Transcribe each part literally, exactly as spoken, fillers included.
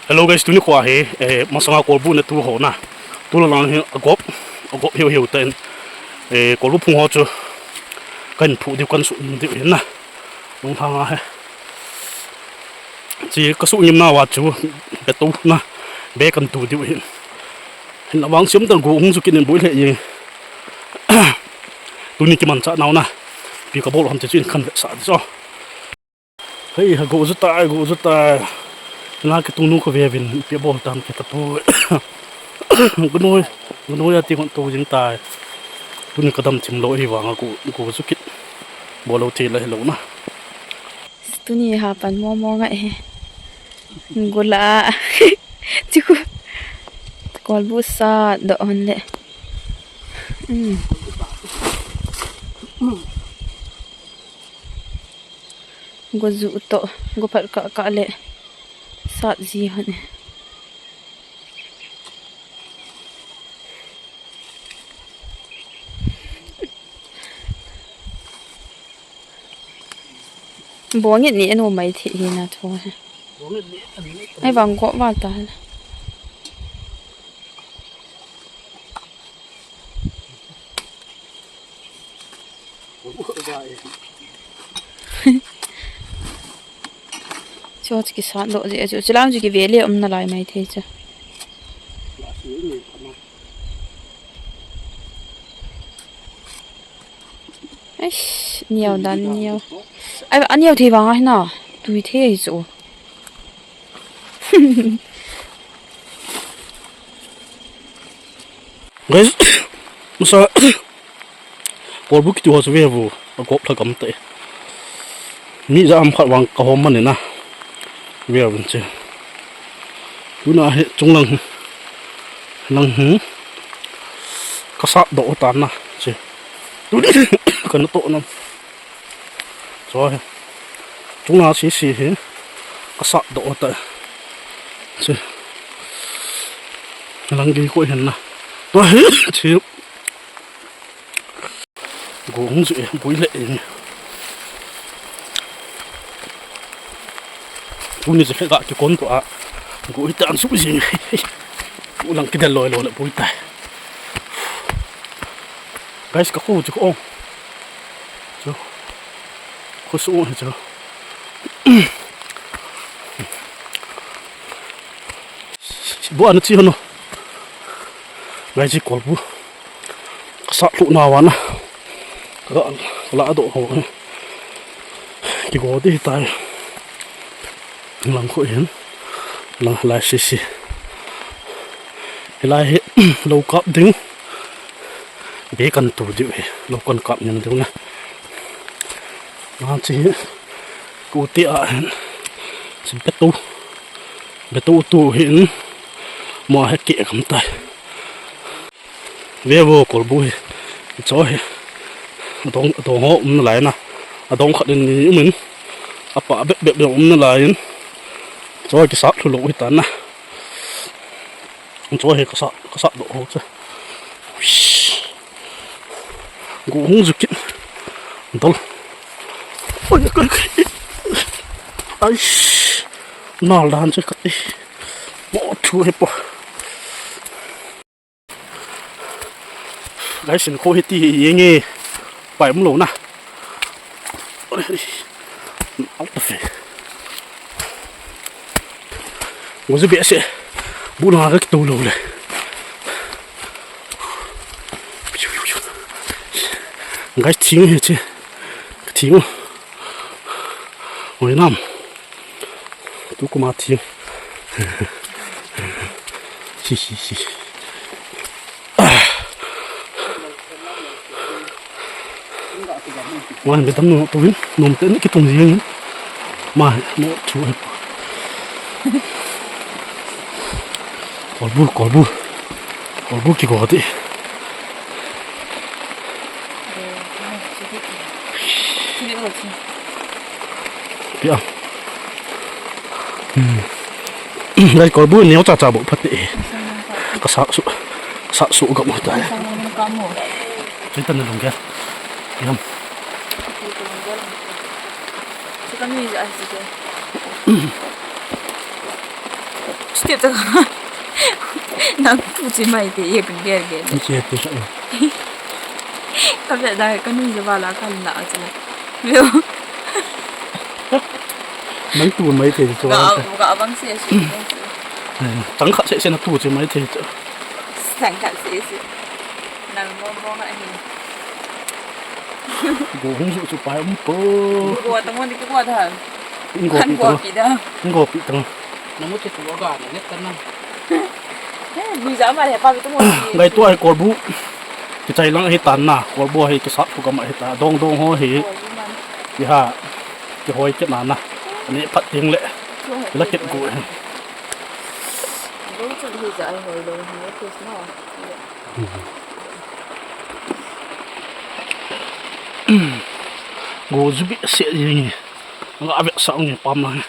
Hello guys, tuni kho hi, eh, masanga kolbu netu ho na. Tulai lang hi agop, agop hiu hiu tan. Eh, kolbu phung ho chu kan phu diu kan su diu hin na. Nung thang a he. Chi ka su ngim nauva chu betu na. Be kan tu diu hin. Hin awang siam tan go hung su kinin bui le ye. Tuni kimancha nau na. Pi ka bol ham te chu in kan ve sa so. Hei, ha, go zu tai, go zu tai. Na ke tunu ko ve vin, pe bol tam ke ta pu. Gunoi, gunoi ati kon to jing tai. Tuni ka dam thim lou hi vang a go, go zu kit. Bol lou thei la hi lou na. Tuni ha pan mo mo ngai he. Go la. Chiku. Kolbu sa do hon le. Hmm. Go zu to, go phat ka ka le. Sat ji hon. Bongit ni enu mai thi hi na thu. Ai vang go va ta. Chu chu kisat doh je chu, chu lang chu kive le um nalai mai thei chu. Eish, niau dan niau. Ai, aniau thei vang ai na. Tui thei chu. Guys, masa kolbu kiti ho chu ve vo, agop lha gam te. Mi ja am khat vang ka hom man na. Ve vin che. Tuna he chung lang. Lang hi. Ka sat doh ta na che. Tuni ka na to na. Cho he. Chunga si si he. Ka sat doh ta. Si. Lang gi ko hen na. To he. Si. Go hung ju e, bui le e. Tuni je khe ga ki kon to a. Go hi tan su ji. Go lang kidel loi loi le bui tai. Guys, ka khu chu ko. Chu. Khu su hi chu. Bu ana chi hono. Guys, chi kolbu. Ka sat lhu nauva na. Ka la doh ho. Kigo ti tai. Lang khu hin. Lang lai si si. Hilai hi lou kap ding. Be kan tu diu hi. Lou kan kap ning diu na. Na chi hi. Ku ti a hin. Si betu. Betu tu hin. Mo he ke kam tai. Ve vo kolbu hi. Cho hi. Adong, adong ho um nalai na. Adong khat in ni um in. Apa bep bep dong um nalai in. Cho kisat lhu lou hi ta na. Cho hi ka sat, ka sat doh ho che. Go hung ju kit. Dol. Oi, oi, oi. Ai. Nal dan che ka ti. Mo thu he po. Guys, in ko hi ti hi yeng e. Pai um lou na. Out of it. Ngo ju be se. Bu na ga to lou le. Guys, thing hi che. Thing. Oi nam. Tu kuma thi. Hi, hi, hi. Wah, betam no tu hin, nom te ni kitung jing. Ma, no tu hin. Kolbu, kolbu. Kolbu kigo ti. Pia. Hmm. Guys, kolbu neo cha cha bo phat e. Ka sa su, ka sa su ga mo ta. Choi tan lung ke. Yam. Chika mi ja ai chike. Step ta ka. Nang tu chi mai te ye pin ger ger. Ni che tu sa. Ka ve da ka ni je ba la ka la a chi la. Veo. Nang tu mai te chu. Ga ga bang se se. Tang kha se se na tu chi mai te chu. Tang kha se se. Nang mo mo nga hin. Go hung su chu pa um po. Go ta mo ni ko da. Go pi ta. Go pi ta. Namu che tu ga na ne ta na. Lui ja ma le pa bi tu mo. Ngai tu ai kolbu. Kichai lang hi tan na, kolbu hi kisat pu kama hi ta. Dong dong ho hi. Ki ha. Kihoi kit na na. Ani phat ding le. La kit gu hi. Go chu hi ja ai hoi lo hi. Go zu bi se ni. Nga ave sa nge pam na.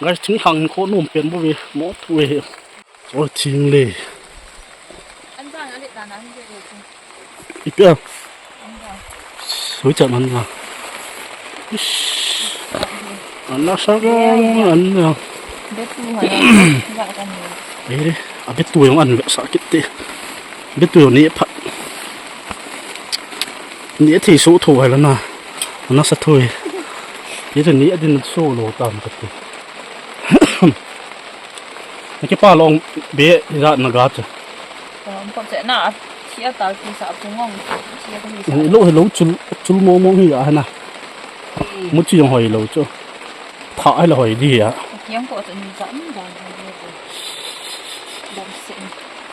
Guys, thing hang ko nom pen bo ve mo tu ve. Cho thing le. An jang a le ta na hin ve le. Ipi a. An jang. Sui chan an jang. Ish. An na sa ga an jang. Be tu ha na. Ba ka ni. Ei re, a be tu jong an ve sa kit te. Be tu jong ni phat. Ni a thei so tho hai la na. An na sa tho e. Ni te ni a din so lo tam ka te. Na kipa long be hi jat na ga chu. Ko se na, thia tal ti sa pu ngong. Thia ka hi sa. Lo hi lo chul, chul mo mo hi a na. Mu chi jong hoi lo chu. Pha ai la hoi di a. Kiang ko chu ni sa ni dan. Dan se.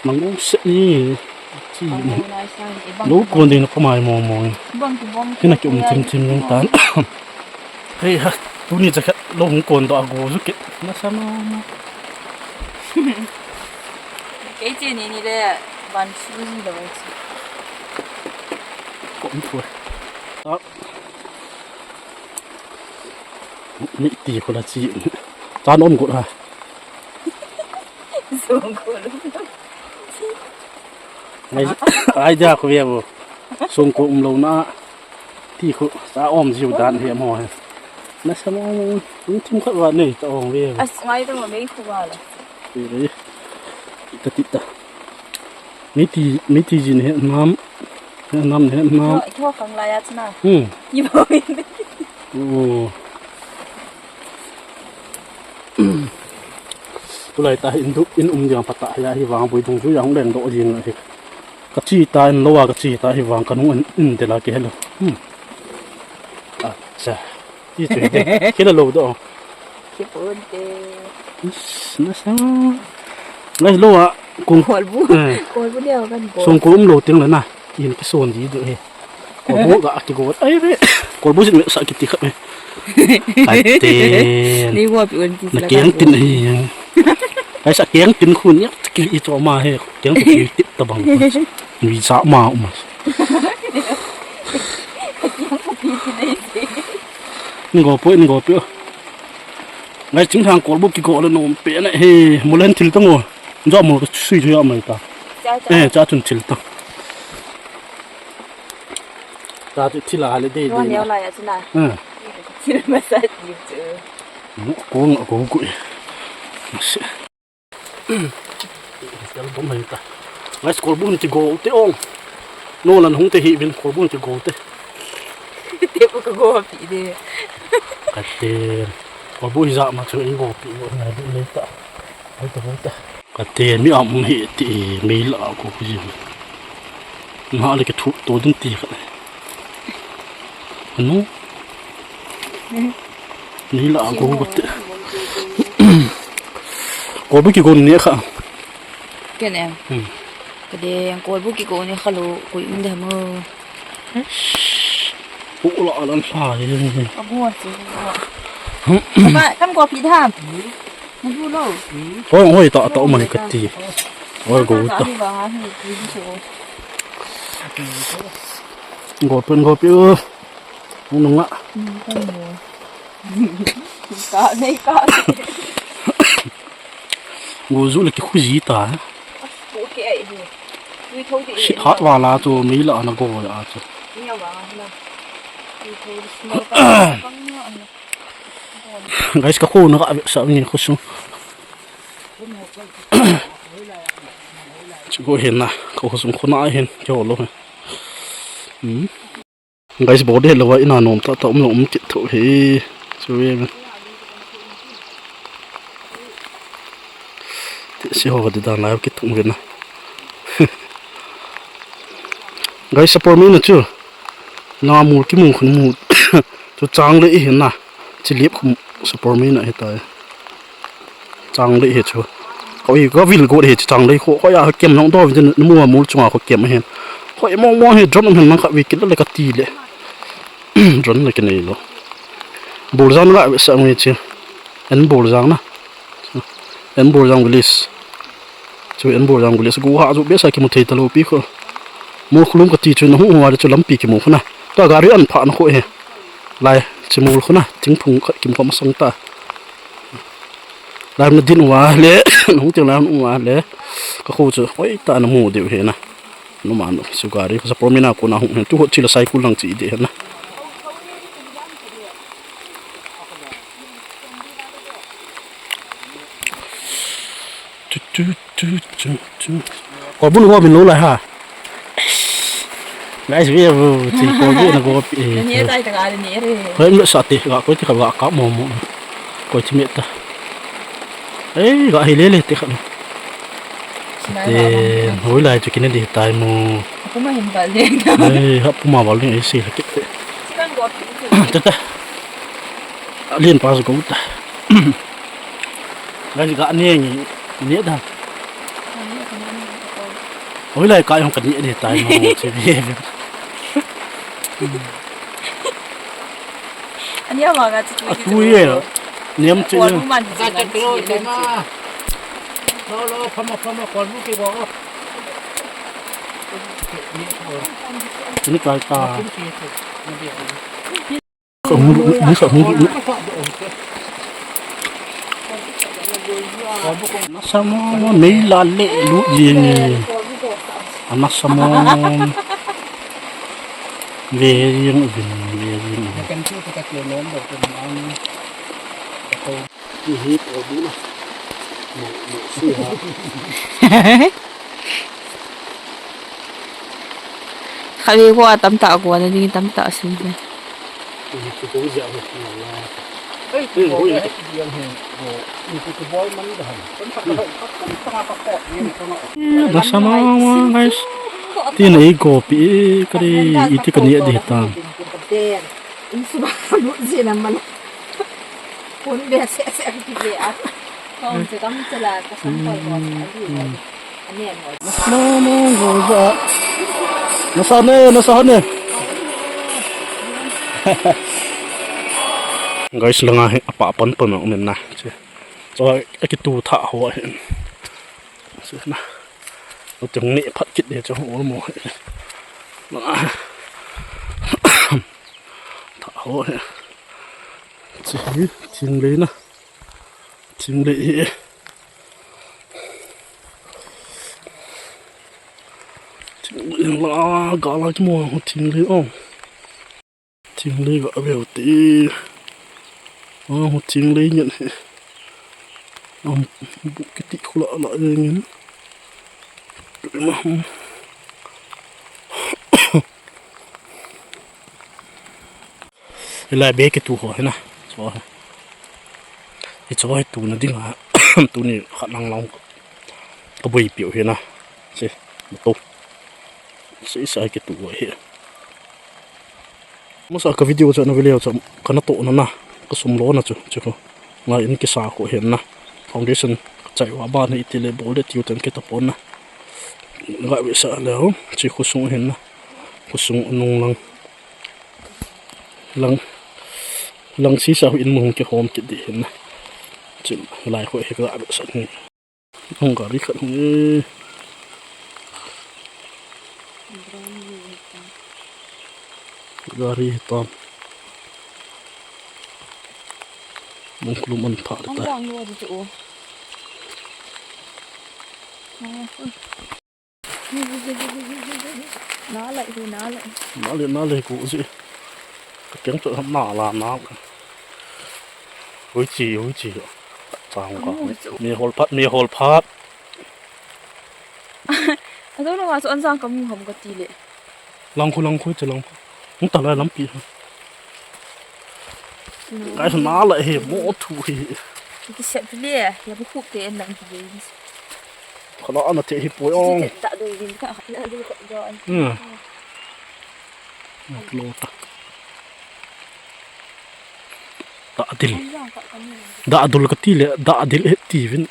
Mang se ni. Chi. Lo kon ding ko mai mo mo. Bang ki bang. Kina ki um thim thim jong tan. Hei ha, tuni cha khat lo hung kon doh a go zu kit. Na sa mo mo. Kei che ni ni le van su ji lo chi. Ko um ko. Ta. Ni ti ko la chi. Ta nom ko ha. Song ko lo. Ai, ai ja ko ve bo. Song ko um lo na. Ti khu, sa om jiu dan hi mo he. Na sa mo, um thim khat va nei ta ong ve. As ngai ta mo mei khu va la. Ti ve. Ti ta ti ta. Mei ti, mei ti jin he nam. He nam he nam. Tho, tho khang la ya chna. Hmm. Ti mo. Oh. Tulai ta in du, in um jang pata ya hi vang bui dung ju yang leng do jing la hi. Ka chi ta in lo a, ka chi ta hi vang ka nung in, in de la ke hello. Hmm. Acha. Ti chu hi de. Ke la lo do. Ke pon te. Is, na sa. Ngai lo a kung. Kolbu. Eh. Kolbu de kan ko. Song ko um lo ting la na. In ke son di de he. Kolbu ga ki go. Ai re. Kolbu jin me sa ki ti kha me. Kaite. Ni wa pi un ti na keng tin hi. Ai sa keng tin khun ya ki i to ma he. Keng ki tip ta bang. Ni sa ma um. Ngo po, ngo po. Ngai ching thang kolbu ki go le nom pe na he. Mulen thil ta ngo. Jo mo sui jo mai ta. Eh, cha chun thil ta. Ta chu thil a le de de. Neo la ya chuna. Hmm. Thil ma sa ji chu. Ko nga ko ku. Tel bom hai ta. Ngai kolbu ti go te ong. No lan hung te hi bin kolbu ti go te. Te ko ka go pi de. Ka te. Kolbu hi ja ma chu i go pi go na du le ta. Ai ta go ta. Ka te mi am hi ti mei la ko ku ji. Na le ke thu to din ti ka. Anu. Ni la ko ko te. Ko bu ki ko ni kha. Ken em. Hmm. Ka de ko bu ki ko ni kha lo ko in de mo. Ko la lan sa ye. Ka bu ti. Ka kam ko pi tham. Na bu lo. Ko hoi ta ta mai ka ti. Oi ko ta. Ko pen ko pi. Nunga. Ka nei ka. Go zu le ki khuji ta. Sit hat wala chu mei la na go ya chu. Guys, ka khona ka sa ni khu su. Chu ko hin na, ko sung khuna hin, ke ho lo hin. Hmm. Guys, body lo va ina nom ta ta um lo um kit tho hi. Chu ve men. Ti si ho di dan la ki thum ve na. Guys, support me na chu. Na mul ki mul khun mul. Chu chang le i hin na. Chi lip khum support me na hi ta. Chang le hi chu. Ko i ka vil go hi chu chang le kho ko ya kem nong do vin mu mul chunga kho kem hin. Ko i mo mo hi drum hin nang ka wi kit le ka ti le. Drum le ke nei lo. Bul jang la sa ngi chi. En bul jang na. En bul jang village. Chu en bul jang village go ha ju be sa ki mu thei ta lo pi kho. Mul khulum ka ti chu na hu hu wa chu lampi ki mu khu na. Ta gari an pha na kho he. Lai, chi mul khu na, thingphung khat kim khom sang ta. Lai na din uva le, nung ting lai uva le. Ka khu chu, oi ta na mu diu he na. Nu ma nu, su gari, ka sa por mi na ko na hung he, tu ho chi la cycle lang chi de he na. Tu, tu, tu, tu, tu. Kol bu lu ho min lo lai ha. Nice view, ti kol bu na go pi. Ni tai ta ga ni re. Hoi lo sa ti ga koi ti ka ga ka mo mo. Koi ti me ta. Ei, ga hi le le ti kha. Te, hoi lai chu kin di tai mo. Pu ma hin bal le. Ei, ha pu ma bal le ei si la ki. Ti kan go pi. Ta ta. Lin pa go ta. Guys, ga ne ngi, ne da. Hoi lai kai hong ka ne ne tai mo che bi. Ani ama ga chu tu ye. Niam che. Ko man. Ga ta kilo te ma. Lo lo, phama phama, ko bu ke bo. Ni kai ta. Nasa mo, mei la le lu jing e. Nasa mo. Ve jing uvin, ve jing uvin. Ni hi ko bu na. Mo, mo, si ha. Khatvei ko a tamtah ko na ding tamtah sin le. Nasa mama, guys. Tina i go pi kari iti kani adi ta. Insu ba lu jina man. Kun be se se ki be a. Kom se kam se la ka sam koi ko. Ani mo. No, no, no, no. Nasa ne, nasa ne. Guys, langa hi apa pan pan na umin na. Che. Cho a ki tu tha ho hin. Che na. Tung ni phat kit de cho ho mo. Langa. Tha ho hin. Che hi, thing le na. Thing le hi. Thing le la, ga la ki mo, thing le o. Thing le ga ve u ti. O, thing le ngen hi. Am, bu ki ti khu la la ngen. Hilai be kitu ho hi na. Cho hi. Hicho hi tuna dinga. Tuni khat lang lang. Ka boipi u hi na. Che. Mo to. Sei sa kitu ho hi. Masa ka video cha na video cha ka na to na na. Ka sum lo na chu. Chu ko. Nga in kisa ko hin na. Foundation ka chai wa ba na iti le bol le tiu tan ke ta pon na. Nga ve sa le ho. Chi khosung hin na. Khosung nung lang. Lang, lang sisa ho in mun ke hom kit di hin na. Chin lai ho he ka sa ni. Hung gari khat hung e. Gari tam. Mung klum an pha ta. Nalai hi, nalai. Nalai, nalai ko si. Ka keng chu ham nala na. Hoi chi, hoi chi. Sang ka. Amu chu. Mi hol phat, mi hol phat. Ajo lo wa chu anjang kamu ham kati le. Langkhu, langkhu, che langkhu. Hung ta lai lampi. Kai sa na la he mo thu he. Ki sep le, ya bu khu te en lang ki. Khala ana te hi poi ong. Ta do vin ka, na do ka do an. Hmm. Lo ta. Dahdil. Dahdul kati le, dahdil he tivin.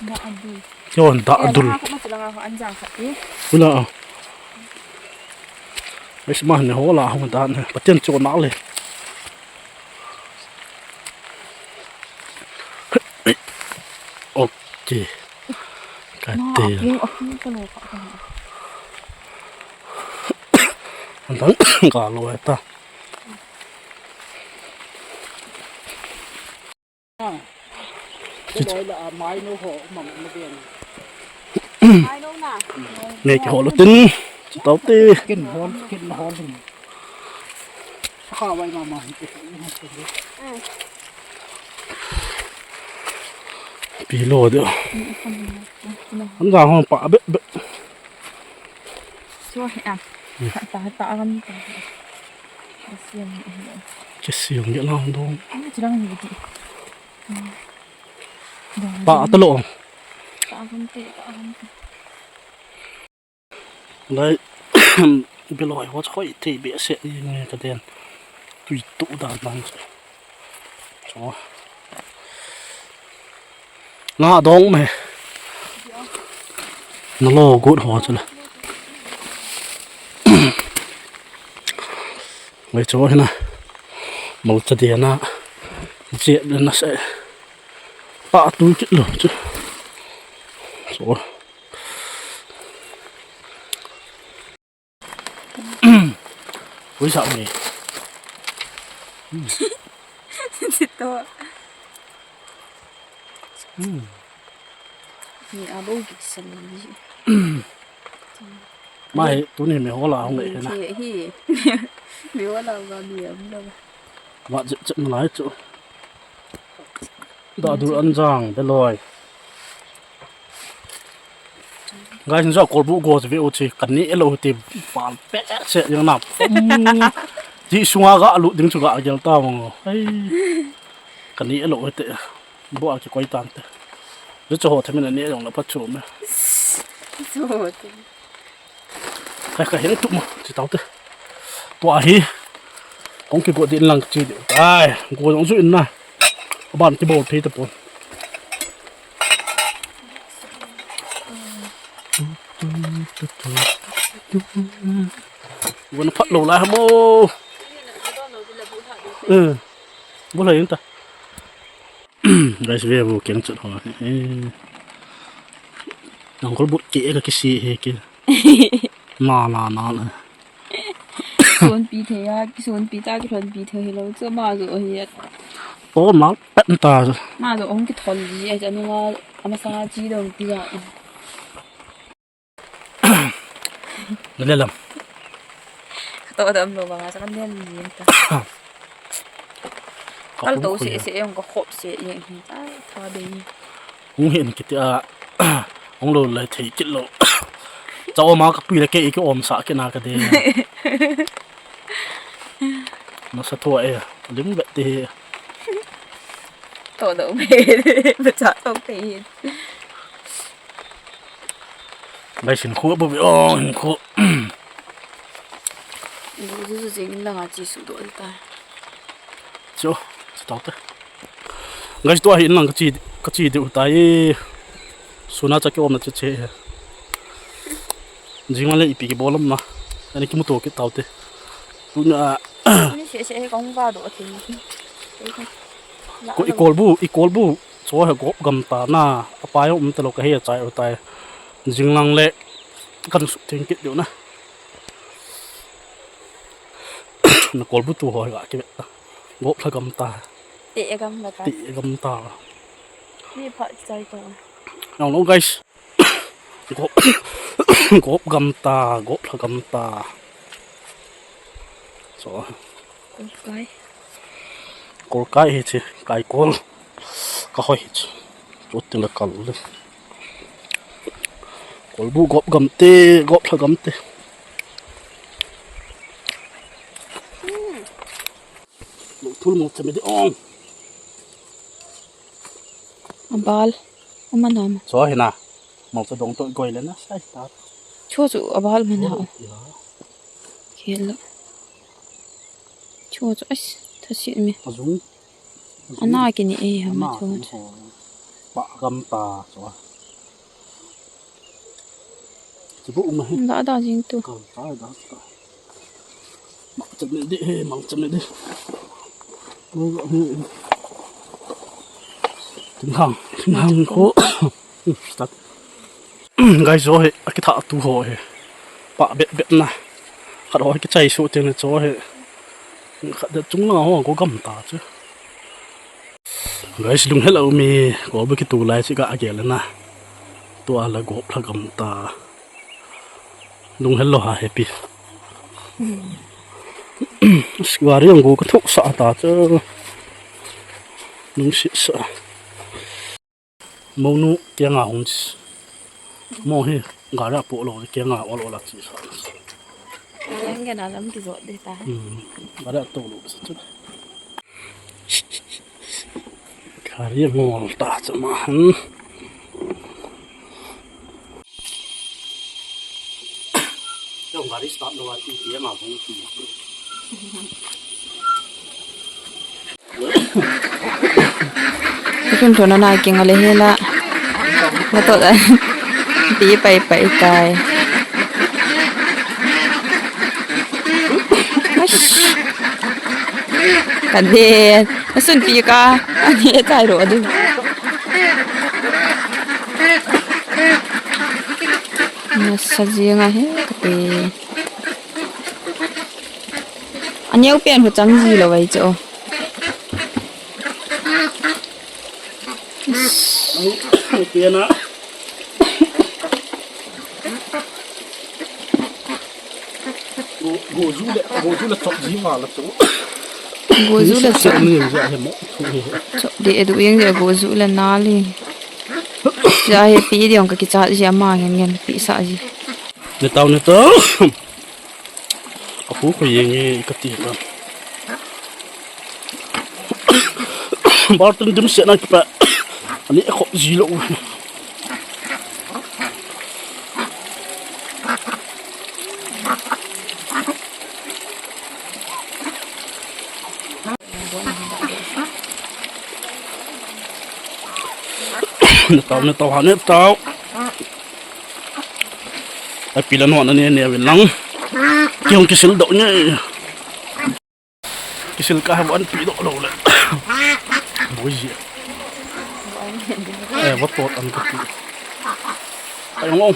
Dahdul. Yon, dahdul. Ula. Isma ne hola hung dan. Patien chu na le. Okay. Kati. Antan ka lo ta. Mai no ho, ma, ma den. Mai no na. Nei ki hol tin. Tau te. Kin hol, kin hol. Pi lo de. An jang hon pa be be. Chu he a. Ta ta ta gam ta. Kisiam ni lo. Kisiam ni lo dong. Ani chi lang ni ti. Pa ta lo. Ta gam te, ta gam te. Lai, beloi ho khoi thei behseh nge ka den. Tui tu dan dan. Cho. Na dong me. Na lo gut ho chu la. Lai cho hina. Mo cha dia na. Je le na se. Pa tu kit lo chu. Cho. Ui, sa me. Sito. Hmm. Ni abo ki sali. Mai, tuni me hola hung e na. Hi, hi. Me hola ba mi am na. Wa chet chet na lai chu. Dahdul anjang, beloi. Guys, nisa kolbu go ve u chi, kani elo ti pal pe se yang na. Ji sunga ga lu ding chu ga gel ta mo. Ai. Kani elo te. Bo a ki koi tan te. Ji cho ho the min ani jong la pa chu me. Cho ho te. Ka, ka heng tup mo, chi tau te. Tua hi. Kong kigo din lang chi de. Ai, go jong ju in na. Aban kibol thei tapon. Go na phat lo lai mo. Eh. Bo lai ta. Guys, ve vo keng chet ho. Eh. Nang kol but ke ka kisi he ke. Na, na, na, na. Sonpi thei a, kisonpi ta, kithonpi thei hi lo. Chu ma jo hi. To na pet ta. Ma jo hung kithol ji, a, cha nunga, ama sa chi dong ti a. Na le lam. To dam lo ba, sa kan le lam ta. Kal to se se, eng ka khop se, eng hi. Ai, tha be. Hung hin kiti a, hung lo lai thei kit lo. Cha oma ka pui le ke i ki om sa ke na ka de. Nasa thua e, lim vet te. To do be, be cha to te. Bai sin khu bu be ong khu. Ju ju jing langa chi su do ta. Cho, cho tau te. Guys, tua hi inlang ka chi, ka chi diu tai. Suna cha ki om na che che. Jing le ipi ki bolam na. Ani ki muto ki tau te. Tuna. Ni se se he kong va do the. Ko i kolbu, i kolbu. Cho he gop gam ta na. Apa yo um te lo ka he chai u tai. Jing lang le kan su thing kit diu na. Na kolbu tu ho ga ki vet ta. Gop lha gam ta. Te gam la ka. Te gam ta. Ni pha chai to. Nang lo guys. Gop, gop gam ta, gop lha gam ta. So. Kol kai. Kol kai hi chi, kai kol. Ka hoi hi chi. Chot teng le kal le. Kolbu gop gam te, gop lha gam te. Lo thul mo chame de ong. Abal. Uma nama. Cho hi na. Mo cha dong to goi le na sai ta. Cho chu abal ma na. Ya. Khel lo. Cho chu, ais, tha si mi. Azung. Ana kini e ha ma cho. Pa gam ta cho. Chibu um he. Da da jing tu. Ka ta da ta. Mang cham de he, mang cham de. Tinghang, tinghang ko. Start. Guys, cho hi, akitha tu ho hi. Pa bet bet na. Khat ho kichai su tin cho hi. Khat de chung lang ho ko gam ta chu. Guys, lunghel a um e, ko bu kitu lai si ka agel na. Tua la gop lha gam ta. Lunghel lo ha happy. Gari ang ko ka thuk sa ta chu. Lungsi sa. Monu kianga hung. Mo hi gari a po lo kianga ol ol a chi sa. Yang gena lam ki jot de ta. Hmm. Gari a to lo sa chu. Gari ngol ta chu ma han. Yung gari start lo ati kianga hung ti. Tun tun na kinga le hela. Mato da. Pi pai pai tai. Ash. Kade. Asun pi ka. Ani e tai ro adu. Nasa jinga he kate. Aneo pen ho chang ji lo ai chu. Ai, ai, pena. Go, go ju le, go ju le chop ji ma la chu. Go ju le chop. Ni ja he mo. Chop de du yang de go ju le na li. Ja he pi de ong ka kicha ji ama ngen ngen pi sa ji. Ne tau, ne tau. Ka pu ko yeng e ka ti ta. Barton dim se na ki pa. Ani e khop ji lo. Ne tau, ne tau, ha ne tau. Ai pi la no na ne ne vin lang. Ki hung kisil do ne. Kisil ka ha van pi do lo le. Boi ji. Eh, va tot an ka pi. Ai ngong.